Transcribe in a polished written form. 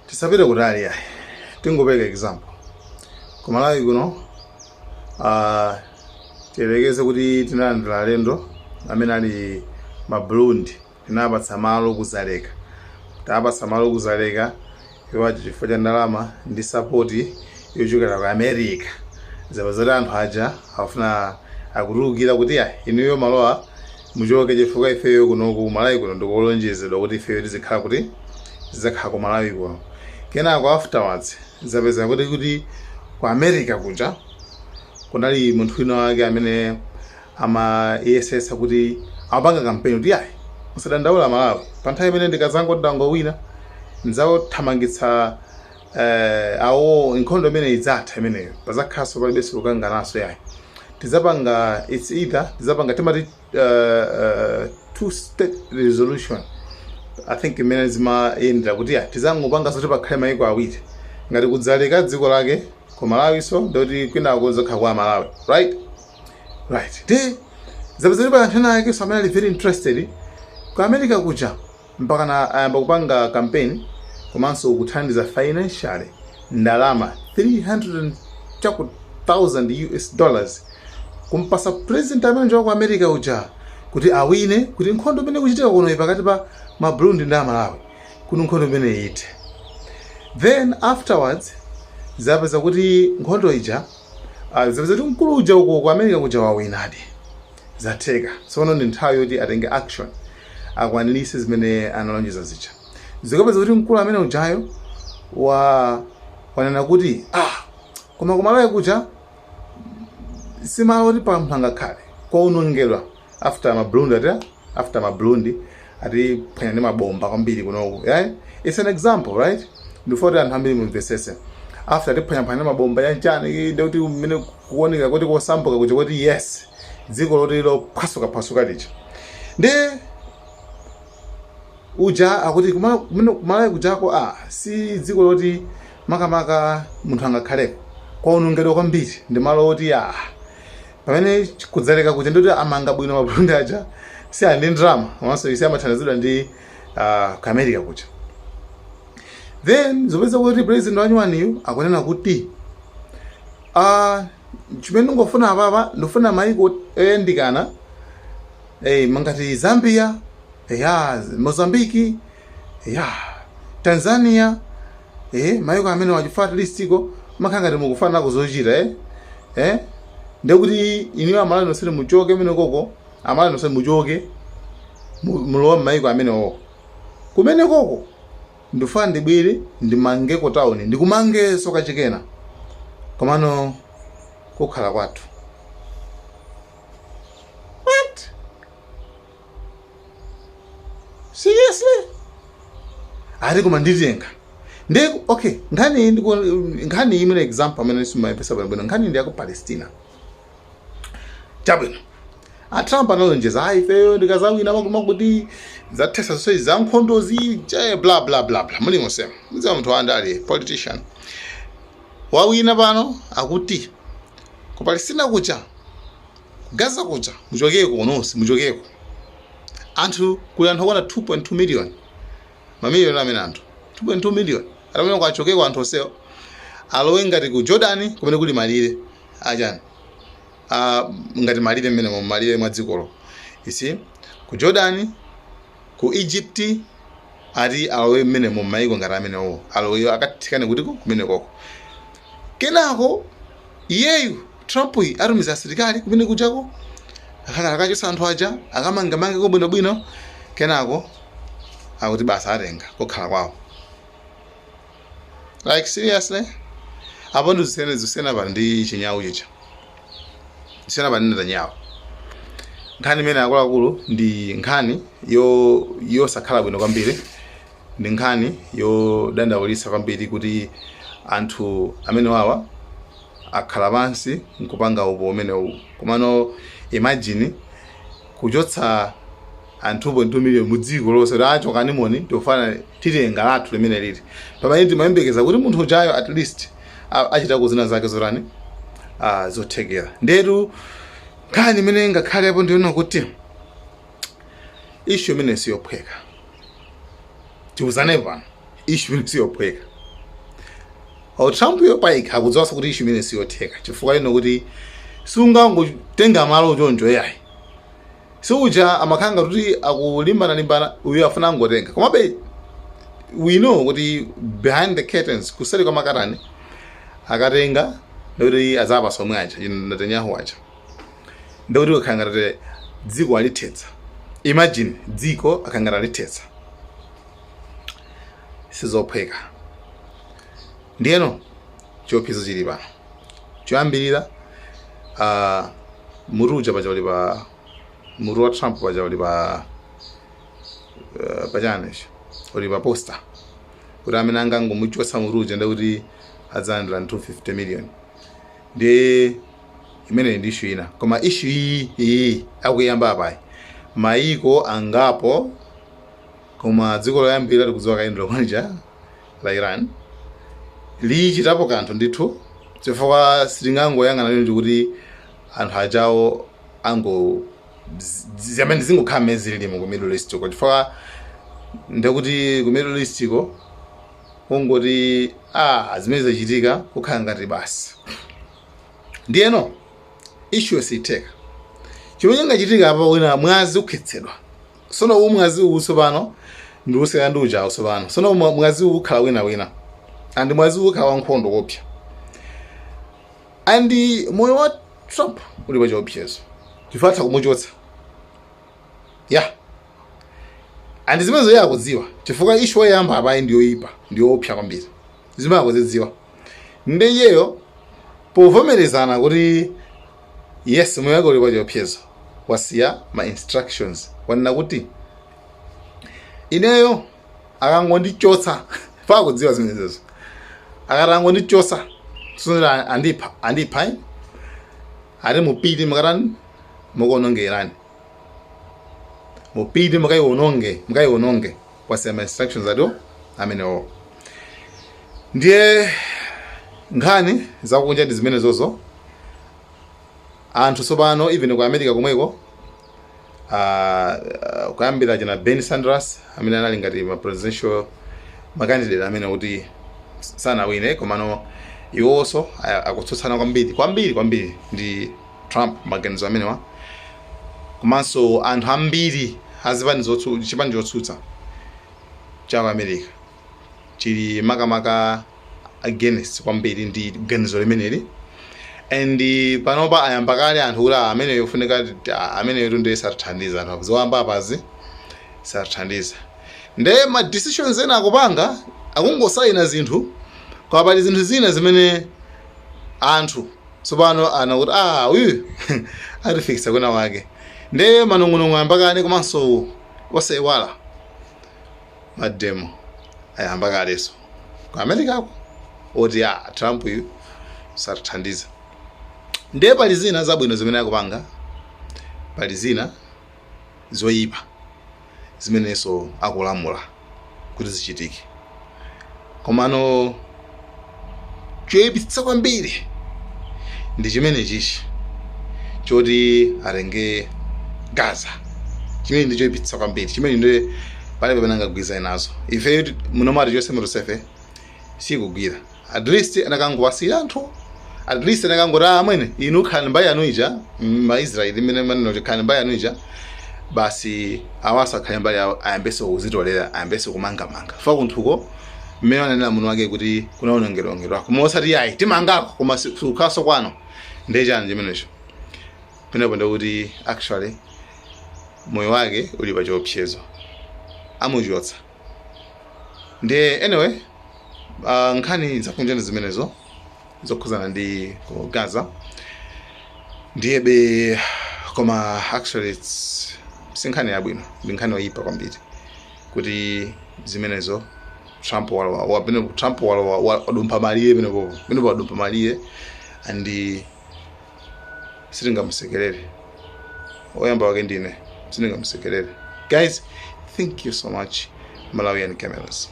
Tisapite kutali yayi, tingopereka example. Ku Malawi kuno, tiyelekeze kuti tinalandira alendo amene ali ma Burundi, tinapatsa malo kuzaleka, tapatsa malo kuzaleka iwo aja chifukwa cha ndalama ndi support yochokera ku America. Zapeza kuti anthu aja afuna akutulukira kuti ya, inuyo malowa muchoke, chifukwa ifeyo kunoku ku Malawi kuno ndikolonjezedwa kuti ifeyo tizikhala kuti tidzakhala ku Malawi kuno. Kenako afterwards zapeza kuti ku America kuja kunali munthu wina wake amene amayesesa kuti amapanga kampeni kuti yayi, musadandaula Malawi, pa nthawi imene ndikazango ndangowina ndzawothamangitsa awo, nkhondo imene idzatha imeneyo, pazakhaso palibenso kukanganaso yayi, tidzapanga, it's either tidzapanga timati two state resolution, I think, imene zimayendera kuti ya, tizangopanga zoti pakhale mayiko awiri, ngati kudzaleka dziko lake ku Malawi, so ndoti kwinako zokhala kwa Malawi, right? Ndi zapeza kuti anthu ena ake so amene ali very interested ku America kuja, mpaka na ayamba kupanga campaign komanso kuthandiza financially, ndalama 300 chaku thousand US dollars kumpasa president amene njoka ku America uja kuti awine, kuti nkhondo imene kuchitika kuno pakati pa ma Burundi ndi Amalawi kuno, nkhondo imene ite. Then afterwards zapeza kuti nkhondo ija, zapeza kuti mkulu uja uko ku America kuja wawinadi, zatheka. Tsono ndi nthawi yoti atenge action, akwanirise zimene analonjeza zija. Zikapeza kuti mkulu amene ujayo wa wanena kuti, ah, koma kumalawi kuja simalo kuti pa munthu angakhale, kwaonongedwa after ma Burundi ati, after ma Burundi ati phwanya ndi mabomba kwambiri kunoku, yeah? It's an example, right? Ndifuna kuti anthu ambiri mumvesese. After tiphwanyaphwanya ndi mabomba yanchani, ndikuti mmene kuoneka kuti kosambuka kuja, kuti yes, dziko loti lophwasukaphwasuka lija, ndi uja akuti kumalawi kujako, ah, si dziko loti makamaka munthu angakhaleko, kwaonongedwa kwambiri, ndi malo oti, ah, pamene kudzaleka kuja ndikuti amanga bwino maburundi aja, si ali ndi ndalama, komanso isi amathandizidwa ndi ku America kuja. Then zopeza kuti president wanyuwaniyu akunena kuti, chimene ndingofuna apapa, ndifuna maiko oyandikana, mangati Zambia, ya, Mozambiki, ya, Tanzania, maiko amene wachifa at least iko makhala ngati mukufana kuzochita, ndekuti iniwo Amalawi nonsene muchoke mene koko, Amalawi nonsene muchoke, mulowa m'maiko amenewo. Kumene koko ndifuna ndibwere ndimangeko tawuni, ndikumangenso kachikena, komano kukhala kwathu. What, seriously? Ati koma nditenga ndi, okay, nkhani iyi nkhani iyi imene example amene simayipesa bwinobwino, nkhani ndi yaku Palestina. Chabwino, a Trump analonjeza, ayi, ifeyo ndikazawina makuma kuti zathesa zonse za nkhondozi, che bla bla bla bla, muli mosema mudziwa munthu wandale, politician. Wawina, pano akuti ku Palestina kuja, ku Gaza kuja, muchokeko nonse, muchokeko anthu. Kuli anthu okwana 2.2 million, mamiliyoni amene anthu 2.2 million atamene kwachokeko anthu onsewo, alowe ngati ku Jordan kumene kuli malire achani, ngati malire mmene mu malire mwa dzikolo, you see, ku Jordan, ku Egypt, ati alowe mmene mu maiko ngati amenewo, alowe akathikane kutiko kumene koko. Kenako iyeyu Trump yi atumiza asilikali kumene kujako, akakhala akachosa anthu aja, akamangamangeko bwinobwino. Kenako akuti basa atenga kokhala kwawo. Like, seriously? Apo ndi zisiyana, zisiyana pa ndi chinyawu chicha, zisiyana pa ndi Netanyahu. Nkhani imene, akuluakulu, ndi nkhani yo yosakhala bwino kwambiri, ndi nkhani yodandaulitsa kwambiri kuti anthu amene wawa akhala pansi nkupanga upo umenewu. Komano imagine kuchotsa anthu 2.2 million mu dziko lonse kuti achokani moni, tikufana titenga lathu limene lili pamene timayembekeza kuti munthu ujayo at least achitako zina zake zotani, zothekera. Ndetu nkhani imene ngakhalepo ndiona kuti issue imene siyophweka. Tiuzane pano, issue imene siyophweka. O Trump yo payekha akudziwanso kuti issue imene siyotheka, chifukwa ino kuti sungangotenga malo choncho yayi. Siuja amakhala ngati kuti akulimbana-limbana, uyu afuna angotenga. Komabe we know kuti behind the curtains, kuseri kwa makatani, akatenga ndikuti azapasa omwe aja, Netanyahu aja, ndikuti ukhala ngati dziko alithetsa. Imagine, dziko akhala ngati alithetsa, sizophweka. Ndiyeno chiopsezo chili pano. Choyambirira, mutu uja paja uli pa mutu wa Trump, paja uli pa pachani icho, uli pa poster, kuti amene angangomuchotsa mutu uja ndikuti adzalandira 250 million. Ndi imeneyi ndi issue ina. Koma issue iyi, iyi akuyamba apayi, maiko angapo, koma dziko loyambira likudziwa kayendero kwanja la Iran, lichitapo kanthu ndithu, chifukwa sitingangoyang'ana lero kuti anthu ajawo ango zamene zingokhala mmene zililimo ku Middle East ko, chifukwa ndekuti ku Middle East ko kungoti zimene zachitika kukhala ngati basi. Ndiyeno issue siyitheka. Chimene chingachitika apa, wina mwazi ukhetsedwa. Sono uwu mwazi uwu tsopano ndi useka ndi ujawo tsopano. Sono mwazi uwu ukhala wina and mwazi uwu ukhala wankhondo kopsa, and moyo wa Trump uli pa chiopsezo chifukwa atha kumuchotsa ya. And zimenezo iye akudziwa, chifukwa issue yoyamba apayi ndiyoyipa, ndiyoopsa kwambiri, zimene akuzidziwa. Ndi iyeyo povomerezana kuti yes, moyo wake uli pa chiopsezo, wasiya ma instructions, wanena kuti ineyo akangondichotsa, pakudziwa zimenezo, akatangondichotsa sunira andipha, andipha, eh? Ati mupite mukatani, mukaononge Iran, mupite mukaiwononge, mukaiwononge. Wasiya ma instructions atiwo amenewo. Ndiye nkhani zakunja ndi zimene zozo. Anthu tsopano, even ku America komweko, kuyambira china Bernie Sanders amene anali ngati ma presidential ma candidate amene kuti sanawine, komano iwonso akutsutsana kwambiri kwambiri kwambiri ndi Trump maganizo amenewa. Komanso anthu ambiri azipani chipani chotsutsa cha ku America chili makamaka against kwambiri ndi ganizo limeneli. And panopa ayamba kale anthu kuti ameneyo ufunika, ameneyo tunde satithandiza, anthu akuziwamba apazi satithandiza. Nde ma decisions ena akupanga, akungosayina zinthu, koma pali zinthu zina zimene anthu tsopano anakuti uyu atifikisa kwina wake. Nde manong'onong'o ayamba kale, komanso osayiwala ma demo ayamba kalenso ku Americako oti Trump uyu satithandiza. Ndiye pali zina zabwino zimene akupanga, pali zina zoyipa zimenenso akulamula kuti zichitike. Komano choyipitsa kwambiri ndi chimene chichi choti atenge Gaza. Chimene ndi choyipitsa kwambiri, chimene ndi palibe pamene angagwirizane nazo. Ife munomati chonse mutosefe sikugwira. At least anakangowasiya anthu, at least anakangoti, amwene, inu khalani mbali yanu ija, Maisraeli imene maneno kuti khalani mbali yanu ija basi, awaso akhale mbali yawo, ayambeso kuzitolera, ayambeso kumangamanga fa kunthuko mmene wanenera muno wake kuti kunaonongerongedwa. Koma osati yayi, timangako koma sikukhalanso kwano. Ndiye chani chimenecho? Penepo ndikuti actually moyo wake uli pa chiopsezo, amuchotsa. Ndiye anyway, nkhani zakunja ndi zimenezo zokhuzana ndi ku Gaza. Ndiyebe koma actually it's si nkhani yabwino, ndi nkhani yoyipa kwambiri kuti zimenezo Trump walowa pene Trump walowa wadumpha malire penepopo, penepo wadumpha malire and sitingamusekerere. Oyamba wake ndine, sindingamusekerere. Guys, thank you so much. Malawian Cameras.